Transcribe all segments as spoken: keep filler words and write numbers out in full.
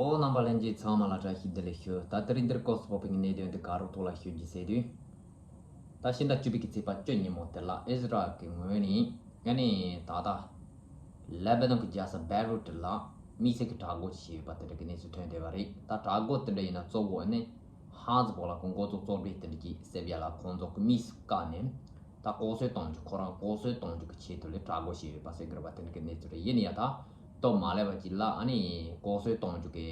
ཨོ་རྣམ་པ་ལྷན་རྒྱས་ཚང་མ་ལ་བཀྲ་ཤིས་བདེ་ལེགས་ཞུ། ད་དེ་རིང་འདིར་སྐབས་སུ་བབ་པའི་གནད་དོན་འདི་ག་རུ་ཐོག་ལ་ཞུ་རྒྱུ་ཟེར་དུས། ད་ཕྱི་ཟླ་བཅུ་པའི་གི་ཚེས་པ་བཅུ་ཉིན་མོ་དེ་ལ་ཨིས་ར་ཨེལ་གྱི་ངོས་ནས་ཨ་ནི་ད་ལྟ་ལེ་བྷ་ནོན་གྱི་རྒྱལ་ས་བེ་རུ་ཊི་ལ་དམིགས་བསལ་གྱི་དྲག་རྒོལ་ཞིག་བྱས་ཡོད་པ་དེ་འདྲ་གི་གནས་ཚུལ་ཐོན་བསྡད་པ་རེད། ད་དྲག་རྒོལ་དེ་འདྲ་ཡིན་ན་གཙོ་བོ་ཨ་ནི་ཧ་ཛི་བོ་ལ་གི་འགོ་གཙོ་གཙོ་སྦྲེལ་དེ་འདྲ་གྱིས་སེར་བྱེས་ལ་ཁོང་ཚོ་གི་དམིགས་སུ་བཀར་ནས། ད་ལྐོག་གསོད་གཏོང་རྒྱུ། ཁོ་རང་ལྐོག་གསོད་གཏོང་རྒྱུ་གི་ཆེད་དུ་ལས་དྲག་རྒོལ་བྱས་ཡོད་པ་ཟེར་གི་རེད་པ། དེ་འདྲ་གི་གནས་ཚུལ་རེད། ཡིན་ན་ཡང་ད་སྟབས་མ་ལེགས་པ་ཅིག་ལ་ཨ་ནི་ལྐོག་གསོད་གཏོང་རྒྱུ་གི་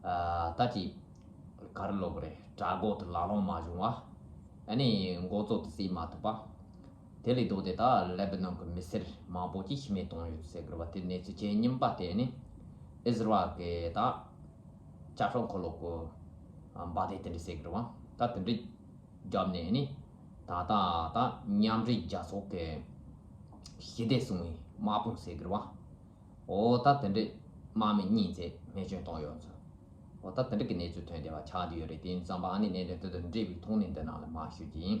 ཨ་ད་ཅིག་ག་རེ་ལབ་དགོས་རེད། དྲག་རྒོལ་དེ་ལག་ལེན་མ་བྱུང་བ། ཨ་ནི་འགོ་གཙོ་དེ་བསད་མ་ཐུབ་པ། དེ་ལས་ལྡོག་སྟེ་ད་ལེ་བྷ་ནོན་གི་མི་སེར་མང་པོ་ཅིག་ཤི་རྨས་བཏང་ཡོད་ཟེར་གི་རེད་པ། དེ་གནས་ཚུལ་ཇེ་སྙན་པ་དེ་ནི་ཨིས་ར་ཨེལ་གི་ད་ཅ་ཧྲོ་འཁོར་ལོ་གི་འབར་མདེལ་དེ་འདྲ་ཟེར་གི་རེད་པ། ད་དེ་འདྲ་བརྒྱབ་ནས་ནི་ད་ལྟ་ད་མཉམ་འབྲེལ་རྒྱལ་ཚོགས་ཀྱི་ཞི་བདེ་སྲུང་བའི་དམག་དཔུང་ཟེར་གི་རེད་པ། འོ་ད་དེ་འདྲས་དམག་མི་གཉིས་ཚེ་རྨས་སྐྱོན་བཏང་ཡོད་ཚུལ། འོ་ད་དེ་འདྲ་གི་གནས་ཚུལ་ཐོན་བསྡད་པ་ཆགས་བསྡད་ཡོད་རེད། དེ་ཡིན་ཙང་པ་ཨ་ནི་གནད་དོན་དེ་དང་འབྲེལ་བའི་ཐོག་ནས་འདི་ནང་ལ་མར་ཞུ་རྒྱུ་ཡིན།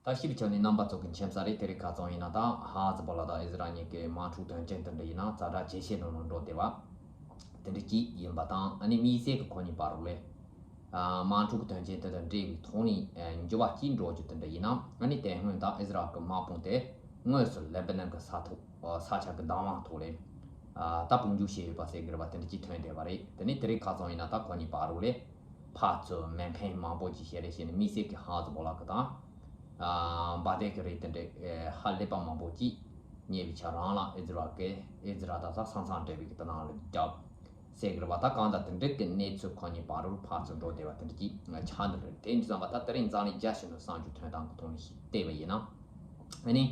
ད་ཞིབ་ཆ་ནས་རྣམ་པ་ཚོ་གི་མཁྱེན་གསལ་རེད། དེ་རིང་ཁ་སང་ཡིན་ན་ད་ཧ་ཛི་བོ་ལ་དང་ཨིས་ར་ཨེལ་གཉིས་ཀྱི་དམག་འཁྲུག་དོན་རྐྱེན་དེ་འདྲ་ཡིན་ན་ཛ་དྲག་ཇེ་ཆེ་ནང་ལ་འགྲོ་བསྡད་པ་དེ་འདྲ་ཅིག་ཡིན་པ་དང་། ཨ་ནི་དམིགས་བསལ་གྱི་ཁོ་གཉིས་བར་ལ་དམག་འཁྲུག་གི་དོན་རྐྱེན་དེ་དང་འབྲེལ་བའི་ཐོག་ནས་འགྱུར་བ་ཅིག་འགྲོ་རྒྱུ་དེ་འདྲ་ཡིན་ན། ཨ་ནི་དེ་སྔོན་ད་ཨིས་ར་ཨེལ་གྱི་དམག་དཔུང་དེ་དངོས་སུ་ལེ་བྷ་ནན་གྱི་ས་ཐོག་ས་ཆ་གི་བདག་དབང་ཐོག་ལ་ད་དཔུང་འཇུག་བྱས་ཡོད་པ་ཟེར་གི་རེད་པ། དེ་འདྲ་ཅིག་ཐོན་བསྡད་པ་རེད། དེ་ནས་དེ་རིང་ཁ་སང་ཡིན་ན་ད་ཁོ་གཉིས་བར་ལ་ཕར་ཚུར་མེ་འཕེན་མང་པོ་ཅིག་བྱས་རེད། བྱས་ནས་དམིགས་བསལ་གྱི་ཧ་ཛི་བོ་ལ་གི་དང་འབར་མདེལ་གྱི་རིགས་དེ་འདྲ་ཧ་ལས་པ་མང་པོ་ཅིག་ཉེ་བའི་ཆར་རང་ལ་ཨིས་ར་ཨེལ་གྱི་ཨིས་ར་ཨེལ་དང་ས་མཚམས་འབྲེལ་བའི་གི་དེ་ནང་ལ་བརྒྱབ་ཟེར་གི་རེད་པ། ད་གང་ལྟར་དེ་འདྲ་གི་གནས་ཚུལ་ཁོ་གཉིས་བར་རུ་ཕར་ཚུར་འགྲོ་བསྡད་པ་དེ་འདྲ་ཅིག་ཆགས་འདུག་རེད། དེ་འདྲ་ཙམ་པ་ད་དེ་རིང་འཛམ་གླིང་རྒྱ་ཆེ་ནོ་གསར་འགྱུར་ཐོན་སྟངས་ཀྱི་ཐོག་ནས་ཞིག་བལྟས་པ་ཡིན་ན། ཨ་ནི་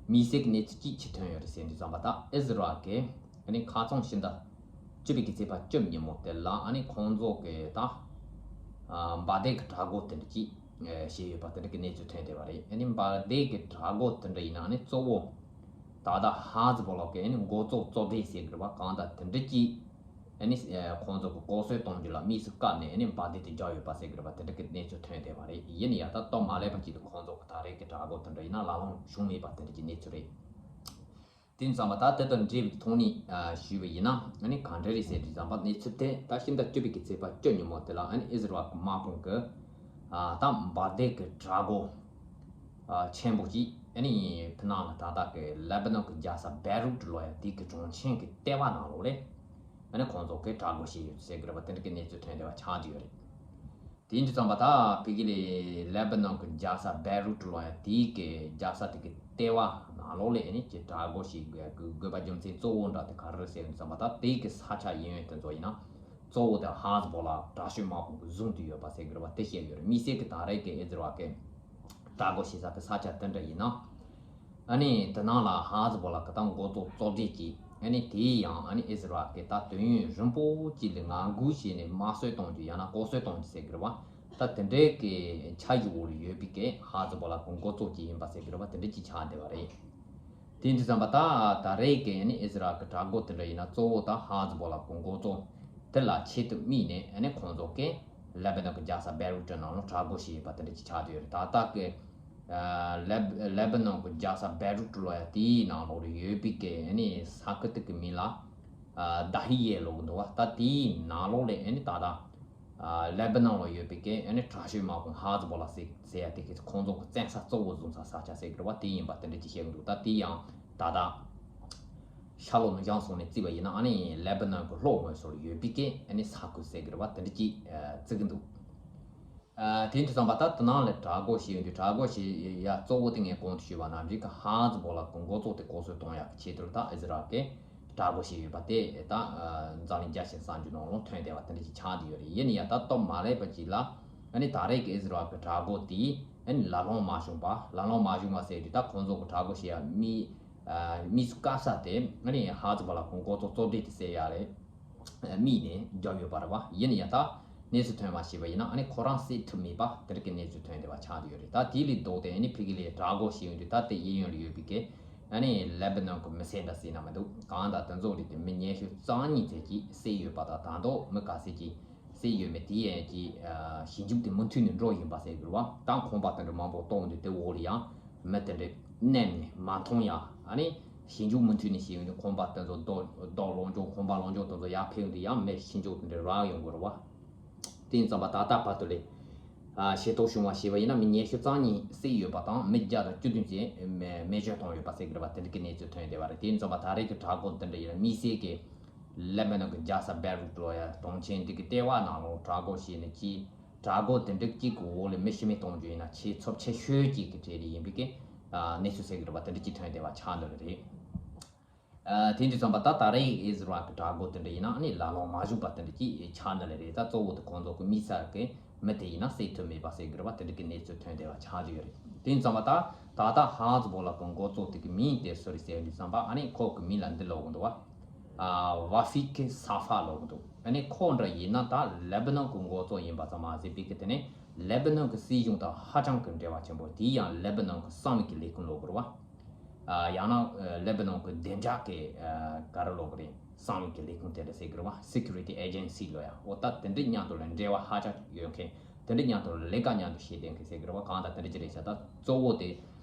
དམིགས་བསལ་གྱི་གནས་ཚུལ་གཅིག་ཅིག་ཐོན་ཡོད་རེད་ཟེར་འདུག་ཙམ་པ། ད་ཨིས་ར་ཨེལ་གྱི་ཨ་ནི་ཁ་སང་ཕྱི་ཟླ་བཅུ་པའི་གི་ཚེས་པ་བཅུ་ཉིན་མོ་དེ་ལ་ཨ་ནི་ཁོང་ཚོ་གི་ད་འབར་མདེལ་གྱི་དྲག་རྒོལ་དེ་འདྲ་ཅིག་བྱས་ཡོད་པ་དེ་འདྲ་གི་གནས་ཚུལ་ཐོན་བསྡད་པ་རེད། ཨ་ནི་འབར་མདེལ་གྱི་དྲག་རྒོལ་དེ་འདྲ་ཡིན་ན་ཨ་ནི་གཙོ་བོ་ད་ལྟ་ཧ་ཛི་བོ་ལ་གི་ཨ་ནི་འགོ་གཙོ་གཙོ་སྦྲེལ་ཟེར་གི་རེད་པ། གང་ལྟར་དེ་འདྲ་ཅིག་ཨ་ནི་ཁོང་ཚོ་གི་ལྐོག་གསོད་གཏོང་རྒྱུ་ལ་དམིགས་སུ་བཀར་ནས་ཨ་ནི་འབར་མདེལ་དེ་བརྒྱབ་ཡོད་པ་ཟེར་གི་རེད་པ། དེ་འདྲ་གི་གནས་ཚུལ་ཐོན་བསྡད་པ་རེད། ཡིན་ན་ཡང་ད་སྟབས་མ་ལེགས་པ་ཅིག་ཏུ་ཁོང་ཚོ་གི་ད་རེས་ཀྱི་དྲག་རྒོལ་དེ་འདྲ་ཡིན་ན་ལག་ལེན་བྱུང་མེད་པ་དེ་འདྲ་གི་གནས་ཚུལ་རེད། དེ་ཙམ་པ་ད་དེ་དང་འབྲེལ་བའི་ཐོག་ནས་ཞུས་པ་ཡིན་ན་ཨ་ནི་ག་འདྲ་རེད་ཟེར་དུས་ཙམ་པ་གནས་ཚུལ་དེ་ད་ཕྱི་ཟླ་བཅུ་པའི་གི་ཚེས་པ་བཅུ་ཉིན་མོ་དེ་ལ་ཨ་ནི་ཨིས་ར་ཨེལ་གྱི་དམག་དཔུང་གི་ད་འབར་མདེལ་གྱི་དྲག་རྒོལ་ཆེན་པོ་ཅིག་ཨ་ནི་དེ་ནང་ལ་ད་ལྟ་གི་ལེ་བྷ་ནོན་གྱི་རྒྱལ་ས་བེ་རུ་ཊི་ལབ་ཡ་དེ་གི་གྲོང་ཁྱེར་གྱི་ལྟེ་བ་ནང་ལོགས་ལ་ཨ་ནི་ཁོང་ཚོ་གིས་དྲག་རྒོལ་བྱས་ཡོད་ཟེར་གི་རེད་པ། དེ་འདྲ་གི་གནས་ཚུལ་ཐོན་བསྡད་པ་ཆགས་བསྡད་ཡོད་རེད། དེ་འདྲ་ཙམ་པ་ད་ཕ་གི་ལས་ལེ་བྷ་ནོན་གྱི་རྒྱལ་ས་བེ་རུ་ཊི་ལབ་ཡ་དེ་གི་རྒྱལ་ས་དེ་གི་ལྟེ་བ་ནང་ལོགས་ལ་ཨ་ནི་ཅིག་དྲག་རྒོལ་བྱེད་དགོས་དགོས་པ་རྒྱུ་མཚན་གཙོ་བོ་འདྲ་དེ་ག་རེ་རེད་ཟེར་ཙམ་པ། ད་དེ་གི་ས་ཆ་ཡིན་ཡོད་དེ་ཚོ་ཡིན་ན་གཙོ་བོ་དེ་ཧ་ཛི་བོ་ལ་དྲག་ཤོས་དམག་དཔུང་གིས་བཟུང་དུ་ཡོད་པ་ཟེར་གི་རེད་པ། དེ་བཤད་ཡོད་རེད། དམིགས་བསལ་གྱི་ད་རེས་ཀྱི་ཨིས་ར་ཨེལ་གྱི་དྲག་རྒོལ་བྱེད་ས་གི་ས་ཆ་དེ་འདྲ་ཡིན་ན། ཨ་ནི་དེ་ནང་ལ་ཧ་ཛི་བོ་ལ་གི་ད་འགོ་གཙོ་གཙོ་སྦྲེལ་གྱིས་ཨ་ནི་དེ་ཡང་ཨ་ནི་ཨིས་ར་ཨེལ་གྱི་ད་དུས་ཡུན་རིང་པོ་ཅིག་ལ་ངང་སྒུག་བྱས་ནས་དམར་གསོད་གཏོང་རྒྱུ་ཡང་ན་ལྐོག་གསོད་གཏོང་རྒྱུ་ཟེར་གི་རེད་པ། ད་དེ་འདྲའི་གི་འཆར་གཞི་འོག་ལ་ཡོད་པའི་གི་ཧ་ཛི་བོ་ལ་གི་འགོ་གཙོ་གཅིག་ཡིན་པ་ཟེར་གི་རེད་པ། དེ་འདྲ་ཅིག་ཆགས་བསྡད་པ་རེད། དེ་འདྲ་ཙམ་པ་ད་ད་རེས་ཀྱི་ཨ་ནི་ཨིས་ར་ཨེལ་གྱི་དྲག་རྒོལ་དེ་འདྲ་ཡིན་ན་གཙོ་བོ་ད་ཧ་ཛི་བོ་ལ་གི་འགོ་གཙོ་དེ་ལ་ཆེད་དུ་དམིགས་ནས་ཨ་ནི་ཁོང་ཚོ་གིས་ལེ་བྷ་ནོན་གྱི་རྒྱལ་ས་བེ་རུ་ཊི་ནང་ལ་དྲག་རྒོལ་བྱས་ཡོད་པ་དེ་འདྲ་ཅིག་ཆགས་བསྡད་ཡོད་རེད། ད་ལྟ་གི་ལེ་ལེ་བྷ་ནོན་གྱི་རྒྱལ་ས་བེ་རུ་ཊི་ལབ་ཡ་དེའི་ནང་ལོགས་ལ་ཡོད་པའི་གི་ཨ་ནི་ས་ཁུལ་དེ་གི་མིང་ལ་ཨ་དྷ་ཧི་ཡེ་ལབ་གི་འདུག་པ། ད་དེའི་ནང་ལོགས་ལ་ཨ་ནི་ད་ལྟ་ཨ་ལེ་བྷ་ནོན་ལ་ཡོད་པའི་གི་ཨ་ནི་དྲག་ཤོས་དམག་དཔུང་ཧ་ཛི་བོ་ལ་ཟེར་ཟེར་ཡ་དེ་གི་ཁོང་ཚོ་གི་བཙན་ས་གཙོ་བོ་བཟུང་ས་ས་ཆ་ཟེར་གི་རེད་པ། དེ་ཡིན་པ་དེ་འདྲ་ཅིག་བཤད་གི་འདུག། ད་དེ་ཡང་ད་ལྟ་ཤར་ལྷོ་ནུབ་བྱང་གསུམ་ནས་བརྩིས་པ་ཡིན་ན་ཨ་ནི་ལེ་བྷ་ནོན་གྱི་ལྷོ་ངོས་སུ་ལ་ཡོད་པའི་གི་ཨ་ནི་ས་ཁུལ་ཟེར་གི་རེད་པ། དེ་འདྲ་ཅིག་ཨ་བརྩི་གི་འདུག། ཨ་དེ་འདྲ་ཙམ་པ་ད་དེ་ནང་ལ་དྲག་རྒོལ་བྱས་ཡོང་དུས་དྲག་རྒོལ་བྱེད་ཡ་གཙོ་བོ་དེ་ངས་གོང་དུ་ཞུས་པ་ནང་བཞིན་གི་ཧ་ཛི་བོ་ལ་གི་འགོ་གཙོ་དེ་ལྐོག་གསོད་གཏོང་ཡག་གི་ཆེད་དུ་ད་ཨིས་ར་ཨེལ་གྱིས་དྲག་རྒོལ་བྱས་ཡོད་པ་དེ་ད་ཨ་འཛམ་གླིང་རྒྱ་ཆེན་གསར་འགྱུར་ནང་ལ་ཐོན་བསྡད་པ་དེ་འདྲ་ཅིག་ཆགས་བསྡད་ཡོད་རེད། ཡིན་ན་ཡང་ད་སྟབས་མ་ལེགས་པ་ཅིག་ལ་ཨ་ནི་ད་རེས་ཀྱི་ཨིས་ར་ཨེལ་གྱི་དྲག་རྒོལ་དེ་ཨ་ནི་ལག་ལེན་མ་བྱུང་བ། ལག་ལེན་མ་བྱུང་བ་ཟེར་དུས་ད་ཁོང་ཚོ་གི་དྲག་རྒོལ་བྱེད་ཡ་དམིགས་ཨ་དམིགས་སུ་བཀར་ས་དེ་ཨ་ནི་ཧ་ཛི་བོ་ལ་གི་འགོ་གཙོ་གཙོ་སྦྲེལ་དེ་བསད་ཡ་རེད། དམིགས་ནས་བརྒྱབ་ཡོད་པ་རེད་བ། ཡིན་ན་ཡང་ད་གནས་ཚུལ་ཐོན་པ་ཞིག་པ་ཡིན་ན་ཨ་ནི་ཁོ་རང་བསད་ཐུབ་མེད་པ་དེ་འདྲ་གི་གནས་ཚུལ་ཐོན་བསྡད་པ་ཆགས་བསྡད་ཡོད་རེད། ད་དེ་ལས་ལྡོག་སྟེ་ཨ་ནི་ཕ་གི་ལ་དྲག་རྒོལ་བྱས་ཡོང་དུས་ད་ལྟའི་གཡས་གཡོན་ལ་ཡོད་པའི་གི་ཨ་ནི་ལེ་བྷ་ནོན་གྱི་མི་སེར་འདྲ་ཟེར་ན་མི་འདུག། གང་ལྟར་དེ་ཚོ་རིགས་དེ་མི་ཉི་ཤུ་རྩ་གཉིས་ཙམ་ཅིག་བསད་ཡོད་པ་དང་། ད་དུང་མི་ག་ཚད་ཅིག་བསད་ཡོད་མེད་དེ་ཡང་ཅིག་ཨ་ཞིབ་འཇུག་དེ་མུ་མཐུད་ནས་འགྲོ་བཞིན་པ་ཟེར་དགོས་རེད་བ། ད་ཁང་པ་དེ་འདྲ་མང་པོ་གཏོར་འདུག། དེ་འོག་ལ་ཡང་མི་དེ་འདྲ་མནན་ནས་མ་མཐོང་ཡ། ཨ་ནི་ ཞེན་ཆགས་མུ་མཐུད་ནས་བྱས་ཡོང་དུས་ཁང་པ་དེ་ཚོ་རྡོ་རྡོ་ལོག་འཇོག་ཁང་པ་ལོག་འཇོག་དེ་ཚོ་ཡར་འཕེལ་ཡོང་དུས་ཡང་མི་ཞེན་ཆགས་དེ་འདྲ་རག་ཡོང་གི་རེད་བ། དེ་ཡིན་ཙང་པ་ད་ལྟ་བར་དུ་ལས། ཨ་ཤེས་རྟོགས་བྱུང་བ་ཞེས་པ་ཡིན་ན་མི་ཉི་ཤུ་རྩ་གཉིས་བསད་ཡོད་པ་དང་མི་བརྒྱ་དང་བཅུ་བདུན་ཙམ་མེ་མེ་མཆོད་བཏང་ཡོད་པ་ཟེར་གི་རེད་བ། དེ་འདྲ་གི་གནས་ཚུལ་ཐོན་བསྡད་པ་རེད། དེ་ཡིན་ཙང་པ་ད་རེས་ཀྱི་དྲག་རྒོལ་དེ་འདྲ་ཡིན་ན་དམིགས་བསལ་གྱི་ལེ་བྷ་ནོན་གྱི་རྒྱལ་ས་བེ་རུད་ལ་ཡ་གྲོང་ཁྱེར་འདི་གི་ལྟེ་བ་ནང་ལ་དྲག་རྒོལ་བྱས་ནས་ཀྱིས་དྲག་རྒོལ་དེ་འདྲ་གཅིག་གི་འོག་ལ་མི་ཤི་རྨས་གཏོང་རྒྱུ་ཡིན་ན་ཆེས་ཚབས་ཆེ་ཤོས་གཅིག་གི་གྲས་རེད་ཡིན་པའི་གི་གནས་ཚུལ་ཟེར་གི་རེད་བ། དེ་འདྲ་གཅིག་ཐོན་བསྡད་པ་ཆགས་འདི་ལ་རེད། ཨ་དེ་འདྲ་ཙམ་པ་ད་ད་རེས་ཨི་ཟི་རལ་གྱི་དྲག་རྒོལ་དེ་འདྲ་ཡིན་ན་ཨ་ནི་ལ་ལོང་མ་བྱུང་པ་དེ་འདྲ་ཅིག་ཆགས་ནི་ལ་རེད། ད་གཙོ་བོ་དེ་ཁོང་ཚོ་གི་དམིགས་བསལ་གྱི་མི་དེ་ཡིན་ན་བསད་ཐུབ་མེད་པ་ཟེར་གི་རེད་བ། དེ་འདྲ་གི་གནས་ཚུལ་ཐོན་བསྡད་པ་ཆགས་བསྡད་ཡོད་རེད། དེ་ཙམ་པ་ད་ད་ལྟ་ཧ་ཛི་བོ་ལ་གི་འགོ་གཙོ་དེ་གི་མིང་དེ་སུ་རེད་ཟེར་དུས་ཙམ་པ་ཨ་ནི་ཁོ་གི་མིང་ལ་འདི་ལབ་གི་འདུག་བ། ཨ་ཝ་ཧྥི་ཀི་ས་ཧྥ་ལབ་གི་འདུག་ཨ་ནི་ཁོ་འདྲ་ཡིན་ན་ད་ལེ་བྷ་ནོན་གི་འགོ་གཙོ་ཡིན་པ་ཙམ་མ་ཟད་པའི་གི་དེ་ནི་ལེ་བྷ་ནོན་གི་སྲིད་གཞུང་དང་ཧ་ཅང་གི་འབྲེལ་བ་ཆེན་པོ། དེ་ཡང་ལེ་བྷ་ནོན་གི་གསང་བའི་གི་ལས་ཁུངས་ལབ་གི་རེད་བ། ཨ་ཡང་ན་ཨ་ལེ་བྷ་ནོན་གྱི་བདེ་འཇགས་ཀྱི་ཨ་ག་རེ་ལབ་དགོས་རེད། གསང་བའི་གི་ལས་ཁུངས་དེ་འདྲ་ཟེར་གི་རེད་བ། སི་ཁུ་རི་ཊི་ཨེ་ཇེན་སི་ལབ་ཡ། འོ་ད་དེ་འདྲ་མཉམ་དུ་ལ་འབྲེལ་བ་ཧ་ཅང་ཡོད་མཁན། དེ་འདྲ་མཉམ་དུ་ལས་ཀ་མཉམ་དུ་བྱེད་བསྡད་མཁན་ཟེར་གི་རེད་བ། གང་ལྟར་དེ་འདྲ་ཅིག་རེད་ཤག་ད་གཙོ་བོ་དེ་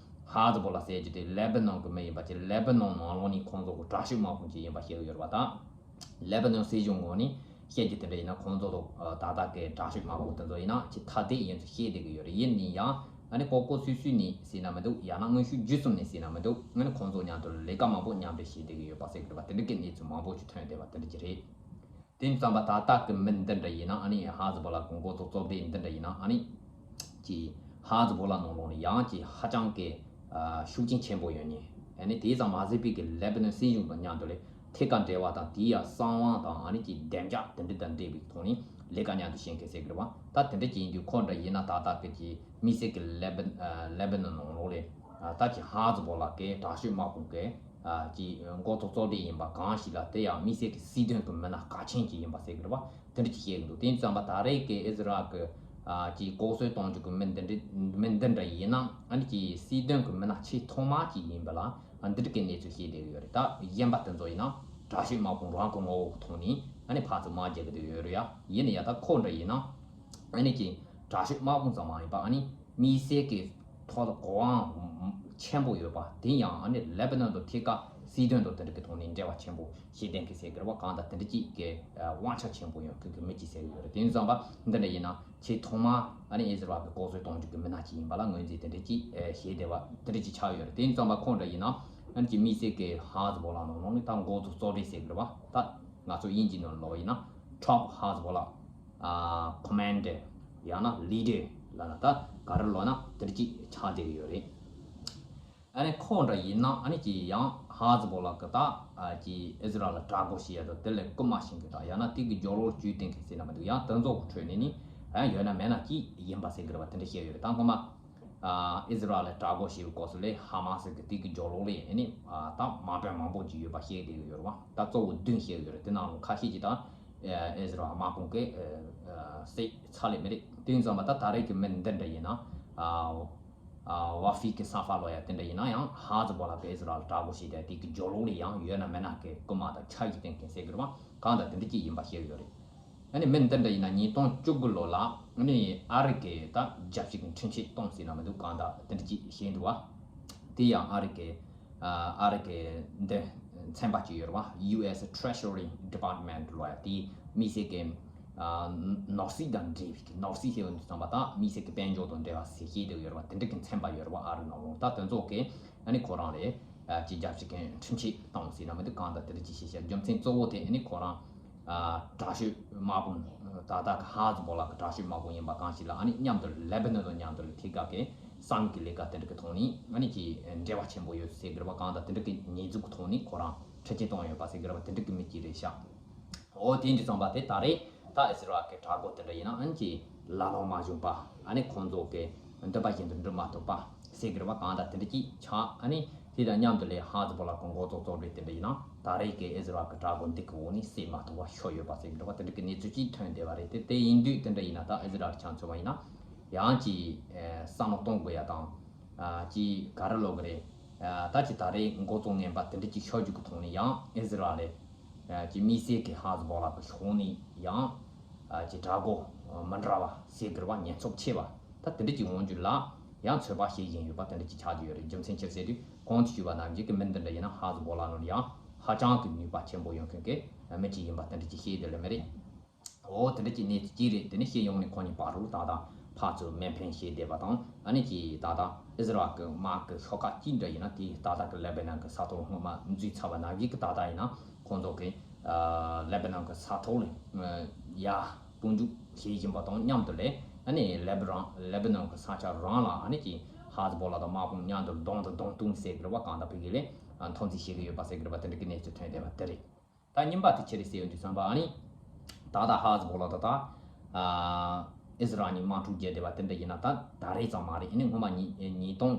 ཧ་ཛི་བོ་ལ་ཟེར་རྒྱུ་དེ་ལེ་བྷ་ནོན་གྱི་མི་ཡིན་པ་ཅིག་ལེ་བྷ་ནོན་ནང་ལོགས་ནས་ཁོང་ཚོ་གི་དྲག་ཤོས་དམག་དཔུང་ཅིག་ཡིན་པ་བཤད་གི་ཡོད་རེད་བ། ད་ལེ་བྷ་ནོན་སྲིད་གཞུང་ངོས་ནས་བཤད་རྒྱུ་དེ་འདྲ་ཡིན་ན་ཁོང་ཚོ་དང་ད་ལྟ་གི་དྲག་ཤོས་དམག་དཔུང་དེ་ཚོ་ཡིན་ན་ཅིག་ཐ་དད་ཡིན་ཚུལ་བཤད་བསྡད་གི་ཡོད་རེད། ཡིན་ནའི་ཡང་ཨ་ནི་ལྐོག་ལྐོག་སུད་སུད་ནས་ཟེར་ན་མི་འདུག་ཡང་ན་དངོས་ཤུགས་བརྒྱུད་གསུམ་ནས་ཟེར་ན་མི་འདུག་ཨ་ནི་ཁོང་ཚོ་མཉམ་དུ་ལས་ཀ་མང་པོ་མཉམ་འབྲེལ་བྱེད་བསྡད་ཀྱི་ཡོད་པ་ཟེར་གི་རེད་པ། དེ་འདྲ་གི་གནས་ཚུལ་མང་པོ་ཞིག་ཐོན་བསྡད་པ་དེ་འདྲ་ཅིག་རེད། དེ་ཙམ་པ་ད་ལྟ་གི་མི་འདི་འདྲ་ཡིན་ན་ཨ་ནི་ཧ་ཛི་བོ་ལ་གི་འགོ་གཙོ་གཙོ་བདེ་འདི་འདྲ་ཡིན་ན་ཨ་ནི་ཀྱི་ཧ་ཛི་བོ་ལ་ནང་ལོགས་ནས་ཡང་ཀྱི་ཧ་ཅང་གི་ཤུགས་རྐྱེན་ཆེན་པོ་ཡོད་ནི། ཨ་ནི་དེ་ཙམ་མ་ཟད་པའི་གི་ལེ་བྷ་ནོན་སྲིད་གཞུང་དང་མཉམ་དུ་ལས་ཐད་ཀར་འབྲེལ་བ་དང་དེའི་ཡང་གསང་བ་དང་ཨ་ནི་ཀྱི་བདེ་འཇགས་དེ་འདྲ་དང་འབྲེལ་བའི་ཐོག་ནས་ལས་ཀ་མཉམ་དུ་བྱེད་མཁན་ཟེར་གི་རེད་བ། ད་དེ་འདྲ་ཅིག་ཡིན་དུས་ཁོ་འདྲ་ཡིན་ན་ད་ལྟ་གི་ཀྱི་དམིགས་བསལ་གྱི་ལེ་བྷ་ཨ་ལེ་བྷ་ནོན་ནང་ལོགས་ལས་ཨ་ད་ཀྱི་ཧ་ཛི་བོ་ལ་གི་དྲག་ཤོས་དམག་དཔུང་གི་ཨ་ཀྱི་འགོ་གཙོ་གཙོ་གྲས་ཡིན་པ་གང་ཞིག་ལ་དེ་ཡང་དམིགས་བསལ་གྱི་སྲིད་དོན་གྱི་མི་སྣ་གལ་ཆེན་ཅིག་ཡིན་པ་ཟེར་གི་རེད་བ། དེ་འདྲ་ཅིག་བཤད་གི་འདུག་དེ་ཙམ་པ་ད་རེས་ཀྱི་ཨི་ཟི་རལ་གྱི་ཨ་ཀྱི་ལྐོག་གསོད་གཏོང་རྒྱུ་གི་མི་འདི་འདྲ་མི་འདི་འདྲ་ཡིན་ན་ཨ་ནི་ཀྱི་སྲིད་དོན་གྱི་མི་སྣ་ཆེས་ཐོག་མ་ཅིག་ཡིན་པ་ལ་ཨ་འདི་འདྲ་གི་གནས་ཚུལ་བཤད་བསྡད་གི་ཡོད་རེད། ད་གཞན་པ་དེ་ཚོ་ཡིན་ན་དྲག་ཤོས་དམག་དཔུང་རང་གི་ངོ་བོ་གི་ཐོག་ནས་ཨ་ནི་ཕར་ཚུར་དམག་རྒྱག་གི་འདུག་ཡོད་རེད་ཡ། ཡིན་ན་ཡ་ད་ཁོ་འདྲ་ཡིན་ན། ཨ་ནི་ཀྱི་དྲག་ཤོས་དམག་དཔུང་ཙམ་མ་ཡིན་པ་ཨ་ནི་དམིགས་བསལ་གྱི་ཐོག་ལ་གོ་འང་ཆེན་པོ་ཡོད་པ་དེ་ཡང་ཨ་ནི་ལེ་བྷ་ནོན་དང་ཐད་ཀར་སྲིད་དོན་དང་དེ་འདྲ་གི་ཐོག་ནས་འབྲེལ་བ་ཆེན་པོ་བྱེད་བསྡད་མཁན་ཟེར་གི་རེད་བ། གང་ལྟར་དེ་འདྲ་ཅིག་གི་དབང་ཆ་ཆེན་པོ་ཡོད་མཁན་གི་མི་ཅིག་ཟེར་གི་ཡོད་རེད། དེ་ཙམ་པ་འདི་འདྲ་ཡིན་ན་ཆེས་ཐོག་མ་ཨ་ནི་ཨི་ཟི་རལ་གི་ལྐོག་གསོད་གཏོང་རྒྱུ་གི་མི་སྣ་ཅིག་ཡིན་པ་ལ་ངོས་འཛིན་དེ་འདྲ་ཅིག་བྱེད་བསྡད་པ་དེ་འདྲ་ཅིག་ཆགས་ཡོད་རེད། དེ་ཙམ་པ་ཁོ་འདྲ་ཡིན་ན་ཨ་ནི་ཀྱི་དམིགས་བསལ་གྱི་ཧ་ཛི་བོ་ལ་ནང་ལོགས་ནས་ད་འགོ་གཙོ་གཙོ་གྲས་ཟེར་གི་རེད་བ། ད་ང་ཚོ་དབྱིན་ཇིའི་ནང་ལོགས་ཡིན་ན་ཊོབ་ཧ་ཛི་བོ་ལ་ཨ་ཁོ་མན་ཌར་ཡང་ན་ལི་ཌར་ལབ་ན་ད་ག་རེ་ལབ་ན་དེ་འདྲ་ཅིག་ཆགས་བསྡད་ཀྱི་ཡོད་རེད། ཨ་ནི་ཁོ་འདྲ་ཡིན་ན་ཨ་ནི་ཀྱི་ཡང་ཧ་ཛི་བོ་ལ་གི་ད་ཨ་ཀྱི་ཨི་ཟི་རལ་ལ་དྲག་རྒོལ་བྱེད་ཡ་དང་དེ་ལས་རྐུན་མ་བྱེད་མཁན་དང་ཡང་ན་དེ་གི་སྦྱོར་བ་བྱེད་བསྡད་མཁན་ཟེར་ན་མི་འདུག་ཡང་དེ་ཚོ་གི་ཁྲོད་ནས་ནི་ཡང་ཡོད་ན་མེད་ན་ཅིག་ཡིན་པ་ཟེར་གི་རེད་བ། དེ་འདྲ་བཤད་ཡོད་རེད། ད་སྔོན་མ་ཨ་ཨི་ཟི་རལ་ལ་དྲག་རྒོལ་བྱེད་པའི་སྐབས་སུ་ལས་ཧ་མ་སི་གི་དེ་གི་སྦྱོར་བ་ལས་ཨ་ནི་ཨ་ད་དམག་དཔོན་མང་པོ་ཅིག་ཡོད་པ་བཤད་བསྡད་ཀྱི་ཡོད་རེད་བ། ད་གཙོ་བོ་བདུན་བཤད་ཀྱི་ཡོད་རེད། དེ་ནང་ལ་ཁ་ཤས་ཀྱིས་ད་ཨི་ཟི་རལ་དམག་དཔུང་གིས་ཨ་བསད་ཚར་ལེ་མི་རེད། དེ་ཡིན་ཙང་མ་ད་ད་རེས་ཀྱི་མི་འདི་འདྲ་ཡིན་ན་ཨ། ཨ་ཝ་ཧྥི་ཀི་ས་ཧྥ་ལབ་ཡ་དེ་འདྲ་ཡིན་ན་ཡང་ཧ་ཛི་བོ་ལ་གི་ཨི་ཟི་རལ་དྲག་རྒོལ་བྱས་ཏེ་དེ་གི་སྦྱོར་བ་ལས་ཡང་ཡོད་ན་མེད་ན་གི་རྐུན་མ་དང་ཆ་ཡིས་བསྟན་མཁན་ཟེར་གི་རེད་བ། གང་ལྟར་དེ་འདྲ་ཅིག་ཡིན་པ་བཤད་ཡོད་རེད། ཨ་ནི་མི་འདི་འདྲ་ཡིན་ན་ཉིས་སྟོང་བཅུ་དགུ་ལོ་ལ་ཨ་ནི་ཨ་རི་གི་ད་རྒྱལ་སྤྱི་གི་ཁྲིམས་ཆད་བཏང་ཟེར་ན་མི་འདུག་གང་ལྟར་དེ་འདྲ་ཅིག་བྱས་འདུག་བ། དེ་ཡང་ཨ་རི་གི་ཨ་རི་གི་འདི་ཚན་པ་ཅིག་ཡོད་རེད་བ། ཡུ་ཨེས་ཊི་རེ་ཇུ་རི་ཌི་པཱར་ཊི་མེན་ཊི་ལབ་ཡ་དེ་དམིགས་བསལ་གི་ཨ་ནོར་སྲིད་དང་འབྲེལ་བའི་ནོར་སྲིད་ཞེས་པ་འདི་ཙམ་པ་དང་དམིགས་བསལ་གྱི་དཔལ་འབྱོར་དང་འབྲེལ་བ་ཟེར་བཤད་དེ་ཡོད་རེད་བ། དེ་འདྲ་གི་ཚན་པ་ཡོད་རེད་བ། ཨ་རི་ནང་ལོགས་ད་དེ་ཚོ་གི་ཨ་ནི་ཁོ་རང་རེད། ཨ་ཅིག་རྒྱལ་སྤྱི་གི་ཁྲིམས་ཆད་བཏང་ཟེར་ན་མི་འདུག་གང་ལྟར་དེ་འདྲ་ཅིག་བཤད་བཤད་རྒྱུ་མཚན་གཙོ་བོ་དེ་ཨ་ནི་ཁོ་རང་ཨ་དྲག་ཤོས་དམག་དཔུང་ད་ལྟ་གི་ཧ་ཛི་བོ་ལ་གི་དྲག་ཤོས་དམག་དཔུང་ཡིན་པ་གང་ཞིག་ལ་ཨ་ནི་མཉམ་དུ་ལེ་བྷ་ནོན་དང་མཉམ་དུ་ལ་ཐད་ཀ་གི་གསང་གི་ལས་ཀ་དེ་འདྲ་གི་ཐོག་ནས་ཨ་ནི་ཅིག་འབྲེལ་བ་ཆེན་པོ་ཡོད་ཟེར་གི་རེད་བ། གང་ལྟར་དེ་འདྲ་གི་ཉེས་འཛུགས་གི་ཐོག་ནས་ཁོ་རང་ཁྲིམས་ཆད་བཏང་ཡོད་པ་ཟེར་གི་རེད་བ། དེ་འདྲ་གི་མི་གཅིག་རེད་ཤག་འོ་དེ་འདྲ་ཙམ་པ་དེ་ད་རེས་ད་ཨི་སི་ར་ཨེལ་གྱི་དྲག་རྒོལ་དེ་འདྲ་ཡིན་ན་ཨ་ནི་ཅིག་ལ་ལོང་མ་བྱུང་པ། ཨ་ནི་ཁོང་ཚོ་གི་འདོད་པ་བཞིན་དུ་འགྲུབ་མ་ཐུབ་པ་ཟེར་གི་རེད་བ། གང་ལྟར་དེ་འདྲ་ཅིག་ཆགས། ཨ་ནི་དེ་དང་མཉམ་དུ་ལས་ཧ་ཛི་བོ་ལ་གི་འགོ་གཙོ་གཙོ་གྲས་དེ་འདྲ་ཡིན་ན་ད་རེས་ཀྱི་ཨི་སི་ར་ཨེལ་གྱི་དྲག་རྒོལ་འདི་གི་འོག་ནས་བསད་མ་ཐུབ་པ་ཤོར་ཡོད་པ་ཟེར་གི་རེད་བ། དེ་འདྲ་གི་གནས་ཚུལ་ཅིག་ཐོན་བསྡད་པ་རེད། དེ་དེ་ཡིན་དུས་དེ་འདྲ་ཡིན་ན་ད་ཨི་སི་ར་ཨེལ་ཆ་མཚོན་པ་ཡིན་ན་ཡང་ཅིག་བསམ་བློ་གཏོང་དགོས་ཡ་དང་། ཅིག་ག་རེ་ལབ་དགོས་རེད། ད་ཅིག་ད་རེས་འགོ་གཙོ་ངན་པ་དེ་འདྲ་ཅིག་ཤོར་རྒྱུ་གི་ཐོག་ནས་ཡང་ཨི་སི་ར་ཨེལ་ཅིག་དམིགས་བསལ་གྱི་ཧ་ཛི་བོ་ལ་གི་ཕྱོགས་ནས་ཡང་ཅིག་དྲག་རྒོལ་མི་འདྲ་བ་ཟེར་གི་རེད་བ། ཉེན་ཚབས་ཆེ་བ་ད་དེ་འདྲ་ཅིག་འོང་རྒྱུ་ལ་ཡང་ཚོད་དཔག་བྱེད་བཞིན་ཡོད་པ་དེ་འདྲ་ཅིག་ཆགས་ཀྱི་ཡོད་རེད། རྒྱུ་མཚན་ཅི་ཟེར་དུས་ གོང་དུ་ཞུས་པ་ནང་བཞིན་གྱི་མི་འདི་འདྲ་ཡིན་ན་ཧ་ཟི་བོ་ལ་ནོར་ཡང་ཧ་ཅང་གི་ནུས་པ་ཆེན་པོ་ཡོད་མཁན་གྱི་མི་གཅིག་ཡིན་པ་དེ་འདྲ་ཅིག་ཤེས་དེ་ལས་མི་རེད། འོ་དེ་འདྲ་ཅིག་གནས་ཚུལ་གཅིག་རེད། དེ་ནས་སྤྱི་ཡོངས་ནས་ཁོ་གཉིས་བར་དུ་ད་ལྟ་ཕར་ཚུར་མེ་འཕེན་བྱས་བསྡད་པ་དང་། ཨ་ནི་ཅིག་ད་ལྟ་ཨི་ཟི་རལ་གྱི་དམག་གི་ཤོག་ཁག་གཅིག་འདྲ་ཡིན་ན་དེ་ད་ལྟ་གི་ལེ་བྷ་ནན་གྱི་ས་ཐོག་སྔོན་མ་འཛུལ་ཚར་བ་ནང་བཞིན་གྱི་ད་ལྟ་ཡིན་ན་ཁོང་ཚོ་གི་ལེ་བྷ་ནན་གྱི་ས་ཐོག་ལ་ཡར་དཔུང་འཇུག་བྱེད་བཞིན་པ་དང་མཉམ་དུ་ལས། ཨ་ནི་ལེ་བྷ་རང་ལེ་བྷ་ནན་གྱི་ས་ཆ་རང་ལ་ཨ་ནི་ཅིག་ཧ་ཟི་བོ་ལ་དང་དམག་དཔུང་མཉམ་དུ་གདོང་དང་གདོང་གཏུག་ཟེར་གི་རེད་བ། གང་ལྟར་ཕ་གི་ལ་མཐོང་ཆེན་བྱེད་ཀྱི་ཡོད་པ་ཟེར་གི་རེད་བ། དེ་འདྲ་གི་གནས་ཚུལ་ཐོན་བསྡད་པ་དེ་རེད། ད་གཉིས་པ་དེ་ཅི་རེད་ཟེར་ཡོང་དུས་ཙམ་པ། ཨ་ནི་ད་ལྟ་ཧ་ཟི་བོ་ལ་དང་ད་ཨ་ཨི་ཟི་རལ་གཉིས་དམག་འཁྲུག་བརྒྱབ་བསྡད་པ་དེ་འདྲ་ཡིན་ན། ད་ད་རེས་ཙམ་མ་རེད། ཨ་ནི་སྔོན་མ་ཉིས་ཉིས་སྟོང་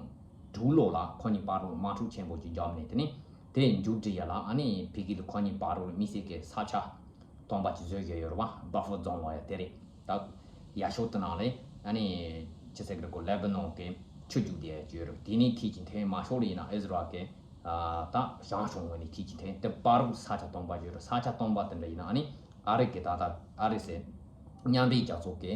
དྲུག་ལོ་ལ་ཁོ་གཉིས་བར་དུ་དམག་འཁྲུག་ཆེན་པོ་ཅིག་བརྒྱབ་ནས། དེ་ནས་དེ་མཇུག་སྒྲིལ་ཡ་ལ་ཨ་ནི་ཕ་གི་ལ་ཁོ་གཉིས་བར་དུ་དམིགས་བསལ་གྱི་ས་ཆ་སྟོང་པ་ཅིག་བཟོས་བཞག་ཡོད་རེད་བ། བྷ་ཕར་ཛོན་ལབ་ཡ་དེ་རེད། ད་ཡ་ཤོག་དེ་ནང་ལ་ཨ་ནི་ཅི་ཟེར་གི་རེད་གོ། ལེ་བྷ་ནན་གྱི་ཆུ་རྒྱུག་དེ་ཡ་ཅིག་ཡོད་རེད། དེ་ནས་ཐིག་ཅིག་འཐེན་མ་ཤོག་ལ་ཡིན་ན་ཨི་ཟི་རལ་གྱི་ཨ་ད་བྱང་ཕྱོགས་ངོས་ནས་ཐིག་ཅིག་འཐེན། དེ་བར་དུ་ས་ཆ་སྟོང་པ་ཡོད་རེད། ས་ཆ་སྟོང་པ་དེ་འདྲ་ཡིན་ན་ཨ་ནི་ཨ་རི་གི་ད་ལྟ་ཨ་རི་ཟེར་མཉམ་འབྲེལ་རྒྱལ་ཚོགས་ཀྱི་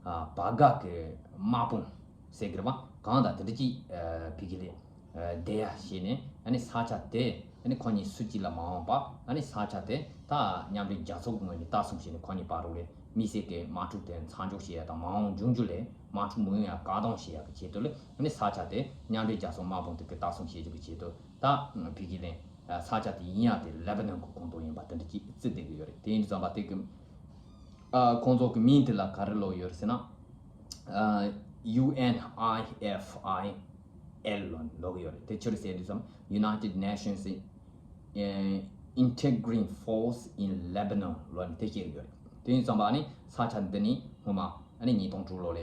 ཨ་བར་ག་གི་དམག་དཔུང་ཟེར་གི་རེད་བ། གང་ལྟར་དེ་འདྲ་ཅིག་ཨ་ཕ་གི་ལ་ཨ་བསྡད་ཡ་བྱས་ནས། ཨ་ནི་ས་ཆ་དེ་ཨ་ནི་ཁོ་གཉིས་སུ་གཅིག་ལ་མ་འོངས་པ་ཨ་ནི་ས་ཆ་དེ་ད་མཉམ་འབྲེལ་རྒྱལ་ཚོགས་ཀྱི་ངོས་ནས་ལྟ་སྲུང་བྱས་ནས། ཁོ་གཉིས་བར་དུ་ལ་དམིགས་བསལ་གྱི་དམག་འཁྲུག་དེ་མཚམས་འཇོག་བྱེད་ཡ་དང་། མ་འོངས་འབྱུང་འགྱུར་ལ་དམག་འཁྲུག་མི་ཡོང་ཡ་བཀག་སྡོམ་བྱེད་ཡ་གི་ཆེད་དུ་ལ། ཨ་ནི་ས་ཆ་དེ་མཉམ་འབྲེལ་རྒྱལ་ཚོགས་དམག་དཔུང་དེ་གིས་ལྟ་སྲུང་བྱེད་རྒྱུ་གི་ཆེད་དུ། ད་ཕ་གི་ལ་ས་ཆ་དེ་ཡིན་ཡ་དེ་ལེ་བྷ་ནན་གྱི་ཁོངས་གཏོགས་ཡིན་པ་དེ་འདྲ་ཅིག་བརྩི་བསྡད་ཀྱི་ཡོད་རེད། དེ་ཡིན་དུས་ཙམ་པ་དེ་གི་ཨ་ཁོང་ཚོ་གི་མིང་དེ་ལ་ག་རེ་ལབ་ཡོད་རེད་ཟེར་ན། ཨ་ཡུ་ཨེན་ཨའི་ཨེཕ་ཨའི་ཨེལ་ལབ་ལབ་ཀྱི་ཡོད་རེད། དེ་ཅི་རེད་ཟེར་དུས་ཙམ། United Nations Integrating Force in Lebanon ལབ་ནས་དེ་བཤད་ཀྱི་ཡོད་རེད། དེ་ཡིན་ཙམ་པ་ཨ་ནི་ས་ཆ་འདི་ནི་སྔོན་མ་ཨ་ནི་ཉིས་སྟོང་དྲུག་ལོ་ལ་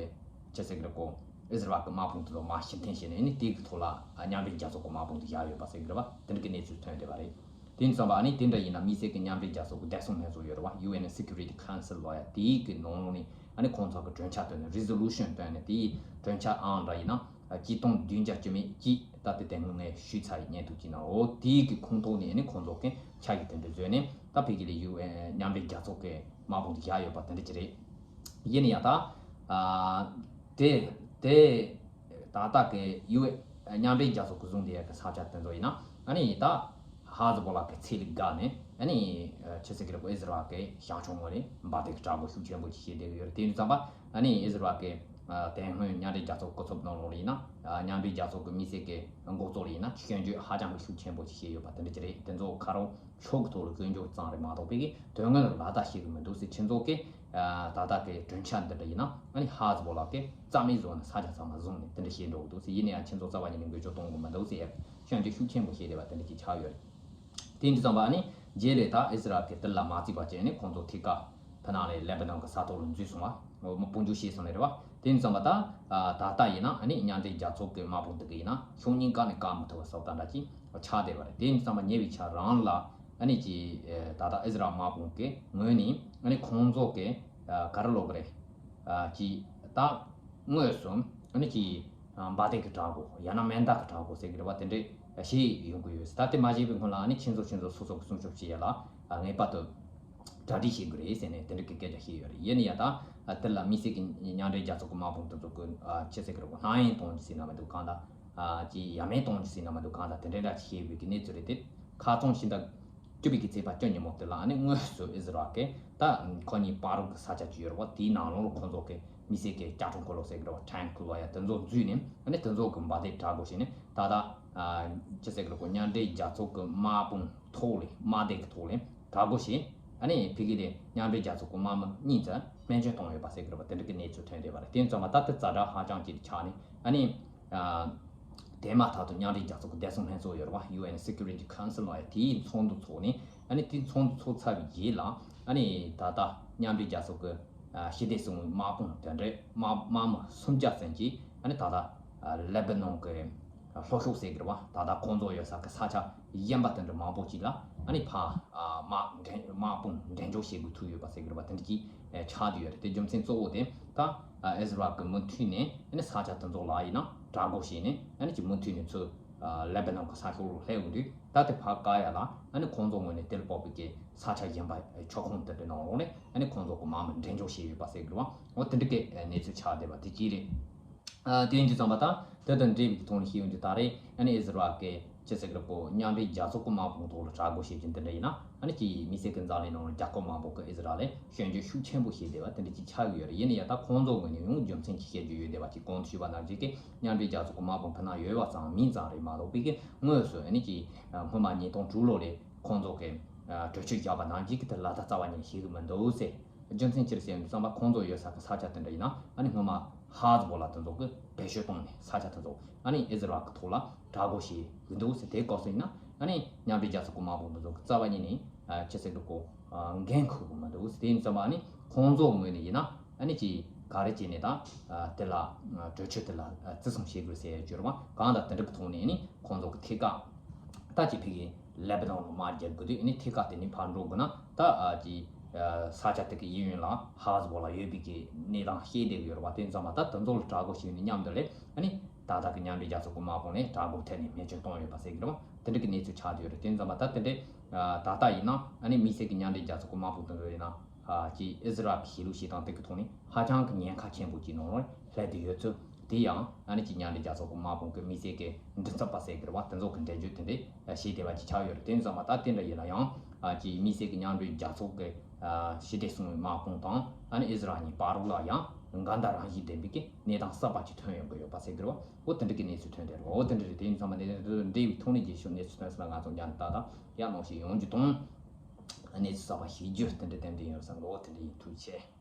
ཅི་ཟེར་གི་རེད་གོ། ཨི་ཟི་རལ་གྱི་དམག་དཔུང་དེ་ཚོ་མར་ཕྱིར་འཐེན་བྱས་ནས། ཨ་ནི་དེ་གི་ཐོག་ལ་ཨ་མཉམ་འབྲེལ་རྒྱལ་ཚོགས་ཀྱི་དམག་དཔུང་དེ་བཞག་ཡོད་པ་ཟེར་གི་རེད་བ། དེ་འདྲ་གི་གནས་ཚུལ་ཐོན་བསྡད་པ་རེད། དེ་ཡིན་ཙམ་པ་ཨ་ནི་དེ་འདྲ་ཡིན་ན་དམིགས་བསལ་གྱི་མཉམ་འབྲེལ་རྒྱལ་ཚོགས་ཀྱི་བདེ་སྲུང་ལྷན་ཚོགས་ཡོད་རེད་བ། ཡུ་ཨེན་སི་ཁྱུ་རི་ཊི་ཁའུན་སིལ་ལབ་ཡ་དེའི་གི་ནང་ལོགས་ནས་ཨ་ནི་ཁོང་ཚོ་གི་གྲོས་འཆར་བཏོན་ནས། རི་ཛོ་ལུ་ཤན་བཏོན་ནས། དེའི་གྲོས་འཆར་ཨང་འདྲ་ཡིན་ན་ཨ་གཅིག་སྟོང་བདུན་བརྒྱ་བཅུ་མེད་གཅིག་ད་ལྟ་དེ་སྔོན་ངས་ཞུས་ཚར་བའི་བརྙན་ཐུང་གཅིག་ནང་། འོ་དེའི་གི་ཁོངས་གཏོགས་ནས་ཨ་ནི་ཁོང་ཚོ་གི་ཆ་ཡིག་དེ་འདྲ་བཟོས་ནས། ད་ཕ་གི་ལ་ཡུ་ཨེན་མཉམ་འབྲེལ་རྒྱལ་ཚོགས་ཀྱི་དམག་དཔུང་དེ་བཞག་ཡོད་པ་དེ་འདྲ་ཅིག་རེད། ཡིན་ན་ཡང་ད་ཨ་དེ་དེ་ད་ལྟ་གི་ཡུ་ཨེན་མཉམ་འབྲེལ་རྒྱལ་ཚོགས་ཀྱིས་བཟུང་བསྡད་ཡ་གི་ས་ཆ་དེ་ཚོ་ཡིན་ན། ཨ་ནི་ད་ཧ་ཟི་བོ་ལ་གི་ཚད་ལས་བརྒལ་ནས་ཨ་ནི་ཨ་ཆི་ཟེར་གི་རེད་གོ། ཨི་ཟི་རལ་གི་བྱང་ཕྱོགས་ངོས་ནས་འབར་མདེལ་གྱི་དྲག་རྒོལ་ཤུགས་ཆེན་པོ་ཅིག་བྱས་བསྡད་ཀྱི་ཡོད་རེད། དེ་ཡིན་དུས་ཙམ་པ་ཨ་ནི་ཨི་ཟི་རལ་གི་ཨ་དེ་སྔོན་མཉམ་འབྲེལ་རྒྱལ་ཚོགས་སྐུ་ཚབ་ནང་ལོགས་ལ་ཡིན་ན། ཨ་མཉམ་འབྲེལ་རྒྱལ་ཚོགས་ཀྱི་དམིགས་བསལ་གྱི་འགོ་གཙོ་ལ་ཡིན་ན་སྐྱོན་བརྗོད་ཧ་ཅང་གི་ཤུགས་ཆེན་པོ་ཅིག་བྱས་ཡོད་པ་དེ་འདྲ་ཅིག་རེད། དེ་ཚོ་ཁ་རོག་ཕྱོགས་ཀྱི་ཐོག་ལ་སྐྱོན་བརྗོད་ཙམ་རེད་མ་གཏོགས། ཕ་གི་དོན་དངོས་ལ་ལག་བསྟར་བྱེད་ཀྱི་མི་འདུག་ཟེར། ཁྱེད་ཚོ་གི་ཨ་ད་ལྟ་གི་གྲོས་འཆར་འདི་འདྲ་ཡིན་ན་ཨ་ནི་ཧ་ཟི་བོ་ལ་གི་རྩ་མེད་བཟོ་ནས་ས་ཆ་ཚང་མ་བཟུང་ནས་དེ་འདྲ་བྱེད་འགྲོ་གི་འདུག་ཟེར། ཡིན་ན་ཡང་ཁྱེད་ཚོ་རྩ་བ་ཉིད་ནས་འགུལ་སྐྱོད་གཏོང་གི་མི་འདུག་ཟེར། ཡ་སྐྱོན་བརྗོད་ཤུགས་ཆེན་པོ་བྱས་བསྡད་པ་དེ་འདྲ་ཅིག་ཆགས་ཡོད་རེད། དེ་ཡིན་དུས་ཙམ་པ་ཨ་ནི་རྗེས་ལ་ད་ཨི་ཟི་རལ་གྱིས་དེ་ལ་མ་བརྩིས་པ་བྱས་ནས་ཁོང་ཚོ་ཐད་ཀར་ཕ་ནང་ལ་ལེ་བྷ་ནོན་གྱི་ས་ཐོག་ལ་འཛུལ་སོང་བ། འོ་མ་དཔུང་འཇུག་བྱས་སོང་ནས་རེད་བ། དེ་ཡིན་དུས་ཙམ་པ་ད་ཨ་ད་ལྟ་ཡིན་ན་ཨ་ནི་མཉམ་འབྲེལ་རྒྱལ་ཚོགས་ཀྱི་དམག་དཔུང་དེ་ག་ཡིན་ན་ཕྱོགས་གཉིས་ཀ་ནས་བཀག་མི་ཐུབ་པ་བཟོ་ལྟ་འདྲ་ཅིག་ཆགས་བསྡད་པ་རེད། དེ་ཡིན་དུས་ཙམ་པ་ཉེ་བའི་ཆར་རང་ལ་ཨ་ནི་ཅིག་ཨ་ད་ལྟ་ཨི་ཟི་རལ་དམག་དཔུང་གི་ངོས་ནས་ཨ་ནི་ཁོང་ཚོ་གི་ཨ་ག་རེ་ལབ་དགོས་རེད། ཨ་ཅིག་ད་དངོས་སུ་ཨ་ནི་ཅིག་ཨ་འབར་མདེལ་གྱི་དྲག་རྒོལ་ཡང་ན་མེ་མདའ་གི་དྲག་རྒོལ་ཟེར་གི་རེད་བ། དེ་འདྲས་བྱེད་ཡོང་གི་ཡོད། ད་དེ་མ་བྱས་པའི་སྔོན་ལ་ཨ་ནི་ཁྱེད་ཚོ་ཁྱེད་ཚོ་སོ་སོ་གི་སྲུང་སྐྱོབ་བྱེད་ཡ་ལ་ཨ་ངེས་པར་དུ་གྲ་སྒྲིག་བྱེད་དགོས་རེད་ཟེར་ནས་དེ་འདྲ་གི་སྐད་ཆ་བཤད་ཡོད་རེད། ཡིན་ན་ཡང་ད་དེ་ལ་དམིགས་བསལ་གྱི་མཉམ་འབྲེལ་རྒྱལ་ཚོགས་ཀྱི་དམག་དཔུང་དེ་ཚོ་གི་ཨ་ཆི་ཟེར་གི་རེད་གོ། སྣང་ཡུལ་གཏོང་རྒྱུ་ཟེར་ན་མི་འདུག་གང་ལྟར་ཨ་ཅིག་ཡ་མེད་གཏོང་རྒྱུ་ཟེར་ན་མི་འདུག་གང་ལྟར་དེ་འདྲ་འདྲ་ཅིག་བཤད་དགོས་ཀྱི་གནས་ཚུལ་རེད། དེ་ཁ་སང་ཕྱི་ཟླ་བཅུ་པའི་གི་ཚེས་པ་བཅུ་ཉིན་མོ་དེ་ལ་ཨ་ནི་དངོས་སུ་ཨི་ཟི་རལ་གྱིས་ད་ཁོ་གཉིས་བར་དུ་གི་ས་ཆ་ཅིག་ཡོད་རེད་བ། དེའི་ནང་ལོགས་ལ་ཁོ་ཚོ་གི་དམིགས་བསལ་གྱི་ལྕགས་ཁྲོམ་འཁོར་ལོ་ཟེར་གི་རེད་བ། ཊེང་ཀི་ལབ་ཡ་དེ་ཚོ་འཛུལ་ནས་ཨ་ནི་དེ་ཚོ་གི་འབར་མདེལ་དྲག་རྒོལ་བྱས་ནས། ད་ལྟ་ཨ་ཅི་ཟེར་གི་རེད་གོ། མཉམ་འབྲེལ་རྒྱལ་ཚོགས་ཀྱི་དམག་དཔུང་ཐོག་ལས་དམག་སྡེ་གི་ཐོག་ལས་དྲག་རྒོལ་བྱས། ཨ་ནི་ཕ་གི་ལ་མཉམ་འབྲེལ་རྒྱལ་ཚོགས་ཀྱི་དམག་མི་གཉིས་ཙམ་རྨས་སྐྱོན་བཏང་ཡོད་པ་ཟེར་གི་རེད་བ། དེ་འདྲ་གི་གནས་ཚུལ་ཐོན་བསྡད་པ་རེད། དེ་ཡིན་ཙང་མ་ད་ལྟ་ཛ་དྲག་ཧ་ཅང་ཅིག་ཆགས་ནས། ཨ་ནི་ཨ་དེ་མ་ཐག་ཏུ་མཉམ་འབྲེལ་རྒྱལ་ཚོགས་ཀྱི་བདེ་སྲུང་ལྷན་ཚོགས་ཡོད་རེད་བ། ཡུ་ཨེན་སི་ཁྱུ་རི་ཊི་ཁའུན་སིལ་ལབ་ཡ་དེའི་ཚོགས་འདུ་ཚོགས་ནས། ཨ་ནི་དེའི་ཚོགས་འདུ་ཚོགས་ཚར་བའི་རྗེས་ལ་ཨ་ནི་ད་ལྟ་མཉམ་འབྲེལ་རྒྱལ་ཚོགས་ཀྱི་ཨ་སྤྱི་བདེ་སྲུང་བའི་དམག་དཔུང་དེ་འདྲའི་དམག་དམག་མི་སུམ་བརྒྱ་ཙམ་གྱིས་ཨ་ནི་ད་ལྟ་ཨ་ལེ་བྷ་ནོན་གྱི་ལྷོ་ཕྱོགས་ཟེར་གི་རེད་བ། ད་ལྟ་ཁོང་ཚོ་ཡོད་ས་གི་ས་ཆ་གཞན་པ་དེ་འདྲ་མང་པོ་ཅིག་ལ་ཨ་ནི་ཕར་ཨ་དམག་འགྲན་དམག་དཔུང་འགྲན་སྦྱོར་བྱེད་དགོས་ཐུག་ཡོད་པ་ཟེར་གི་རེད་བ། དེ་འདྲ་ཅིག་ཨ་ཆགས་བསྡད་ཡོད་རེད། དེ་རྒྱུ་མཚན་གཙོ་བོ་དེ་ད་ཨ་ཨི་ཟི་རལ་གྱིས་མུ་མཐུད་ནས་ཨ་ནི་ས་ཆ་དེ་ཚོ་ལ་ཡིན་ན་དྲག་རྒོལ་བྱས་ནས། ཨ་ནི་ཅིག་མུ་མཐུད་ནས་ཚུར་ཨ་ལེ་བྷ་ནོན་གྱི་ས་ཕྱོགས་ལ་སླེབས་ཡོང་དུས། ད་དེ་ཕར་བཀག་ཡ་ལ་ཨ་ནི་ཁོང་ཚོ་ངོས་ནས་དེ་ལ་དཔག་པའི་གི་ས་ཆ་གཞན་པ་ཨ་ཁྱབ་ཁོངས་དེ་འདྲའི་ནང་ལོགས་ནས་ཨ་ནི་ཁོང་ཚོ་གི་དམག་མི་འགྲན་སྦྱོར་བྱས་ཡོད་པ་ཟེར་གི་རེད་བ། འོ་དེ་འདྲ་གི་ཨ་གནས་ཚུལ་ཆགས་བསྡད་པ་དེ་གཅིག་རེད། ཨ་དེ་ཡིན་དུས་ཙམ་པ་ད་དེ་དང་འབྲེལ་བའི་གི་ཐོག་ནས་བཤད་ཡོང་དུས། ད་རེས་ཨ་ནི་ཨི་ཟི་རལ་གྱི་ ཅི་ཟེར་གི་རེད་གོ། མཉམ་འབྲེལ་རྒྱལ་ཚོགས་ཀྱི་དམག་དཔུང་ཐོག་ལ་གྲལ་སྒོ་ཕྱེ་རྒྱུ་འདི་འདྲ་ཡིན་ན། ཨ་ནི་ཅིག་དམིགས་བསལ་གྱི་འཛམ་གླིང་ནང་རྒྱལ་ཁབ་མང་པོ་གི་ཨི་ཟི་རལ་ལ་སྐྱོན་བརྗོད་ཤུགས་ཆེན་པོ་བྱས་བསྡད་པ་དེ་འདྲ་ཅིག་ཆགས་ཀྱི་ཡོད་རེད། ཡིན་ན་ཡང་ད་ཁོང་ཚོ་ངོས་ནས་ཡང་རྒྱུ་མཚན་གྱིས་བཤད་རྒྱུ་ཡོད་བསྡད་པ་ཅིག་གོང་དུ་ཞུས་པ་ནང་བཞིན་གྱི་མཉམ་འབྲེལ་རྒྱལ་ཚོགས་ཀྱི་དམག་དཔུང་ཕུ་ནང་ཡོད་པ་ཙམ་མིན་ཙམ་རེད་མ་གཏོགས་པའི་གི་དངོས་སུ་ཨ་ནི་ཅིག་སྔོན་མ་ཉིས་སྟོང་དྲུག་ལོ་ལས་ཁོང་ཚོ་གི་གྲོས་ཆོད་བཞག་པ་ནང་བཞིན་གྱི་དེ་ལག་བསྟར་རྩ་བ་ཉིད་བྱེད་གི་མི་འདུག་ཟེར། རྒྱུ་མཚན་ཅི་རེད་ཟེར་ན་བསམ་པ་ཁོང་ཚོ་ཡོད་ས་གི་ས་ཆ་དེ་འདྲ་ཡིན་ན་ཨ་ནི་སྔོན་མ་ཧ་ཟི་བོ་ལ་དེ་ཚོ་གི་བེད་སྤྱོད་བཏང་ནས་ས་ཆ་དེ་ཚོ་ཨ་ནི་ཨི་ཟི་རལ་གི་ཐོག་ལ་གྲལ་སྒོ་ཕྱེ་གི་འདུག་ཟེར། དེའི་སྐབས་སུ་ཡིན་ན་ཨ་ནི་མཉམ་འབྲེལ་རྒྱལ་ཚོགས་ཀྱི་དམག་དཔུང་དེ་ཚོ་གི་རྩ་བ་ཉིད་ནས་ཨ་ཅི་ཟེར་གི་གོ་འགན་འཁུར་གི་མི་འདུག་ཟེར། དེ་ཡིན་ཙམ་པ་ཨ་ནི་ཁོང་ཚོ་ངོས་ནས་ཡིན་ན་ཨ་ནི་ཅིག་ག་རེ་བྱས་ནས་ད་དེ་ལ་གྲོས་ཆོད་དེ་ལ་བརྩི་སྲུང་བྱེད་དགོས་ཟེར་གྱི་རེད་པ། གང་ལྟར་དེ་འདྲ་གི་ཐོག་ནས་ཨ་ནི་ཁོང་ཚོ་གི་ཐད་ཀར་ད་ཅིག་ཕ་གི་ལེ་བྷ་ནོན་ལ་དམག་རྒྱག་དགོས་དུས་ཨ་ནི་ཐད་ཀར་དེ་ནས་ཕར་འགྲོ་དགོས་ན་ད་ཨ་ཅིག་ས་ཆ་དེ་གི་གཡས་གཡོན་ལ་ཧ་ཟི་བོ་ལ་ཡོད་པའི་གི་གནས་སྟངས་ཤེས་བསྡད་ཀྱི་ཡོད་རེད་པ། དེ་ཙམ་པ་ད་དེ་ཚོ་ལ་གྲལ་སྒོ་ཕྱེ་ནས་མཉམ་དུ་ལས་ཨ་ནི་ད་ལྟ་གི་མཉམ་འབྲེལ་རྒྱལ་ཚོགས་ཀྱི་དམག་དཔུང་ནས་གྲལ་སྒོ་ཐད་ནས་མེ་མཆོད་བཏང་ཡོད་པ་ཟེར་གྱི་རེད་པ། དེ་འདྲ་གི་གནས་ཚུལ་ཆགས་བསྡད་ཡོད་རེད། དེ་ཙམ་པ་ད་དེ་འདྲའི་ད་ལྟ་ཡིན་ན་ཨ་ནི་དམིགས་བསལ་གྱི་མཉམ་འབྲེལ་རྒྱལ་ཚོགས་ཀྱི་དམག་དཔུང་དེ་ཚོ་ཡིན་ན་ཨ་ཅིག་ཨི་ཟི་རལ་གྱི་བྱེད་ལུགས་བྱེད་སྟངས་དེ་གི་ཐོག་ནས་ཧ་ཅང་གི་ཉེན་ཁ་ཆེན་པོ་ཅིག་ནང་ལ་སླེབས་བསྡད་ཡོད་ཚུལ། དེ་ཡང་ཨ་ནི་ཅིག་མཉམ་འབྲེལ་རྒྱལ་ཚོགས་ཀྱི་དམག་དཔུང་གི་དམིགས་བསལ་གྱི་མགྲིན་ཚབ་པ་ཟེར་གྱི་རེད་པ། དེ་ཚོ་གི་འགྲེལ་བརྗོད་དེ་འདྲའི་བྱས་བསྡད་པ་ཅིག་ཆགས་ཡོད་རེད། དེ་ཙམ་པ་ད་དེ་འདྲ་ཡིན་ན་ཡང་ཨ་ཅིག་དམིགས་བསལ་གྱི་མཉམ་འབྲེལ་རྒྱལ་ཚོགས་ཀྱི་ཨ་ཞི་བདེ་སྲུང་བའི་དམག་དཔུང་དང་ཨ་ནི་ཨི་ཟི་རལ་གཉིས་བར་རོགས་ལ་ཡང་འགལ་ཟླ་རང་བཞིན་ལྡན་པའི་གི་གནས་སྟངས་གསར་པ་ཅིག་ཐོན་ཡོང་གི་ཡོད་པ་ཟེར་གྱི་རེད་པ། འོ་དེ་འདྲ་གི་གནས་ཚུལ་ཐོན་བསྡད་རེད་པ། འོ་དེ་འདྲ་རེད། དེ་ཡིན་ཙམ་པ་དེ་འདྲ་འབྲེལ་བའི་ཐོག་ནས་རྗེས་ཕྱོགས་གནས་ཚུལ་ཐོན་ས་ལ་ང་ཚོ་མཉམ་དུ་ད་ད་ཡང་གནང་བཞིན་ཡོང་རྒྱུ་དང་གནས་ཚུལ་གསར་པ་ཤེས་རྒྱུ་དེ་འདྲ་ཏན་ཏན་ཡོད་བསམ་གི། འོ་དེ་འདྲ་ཡིན། ཐུགས་རྗེ་ཆེ།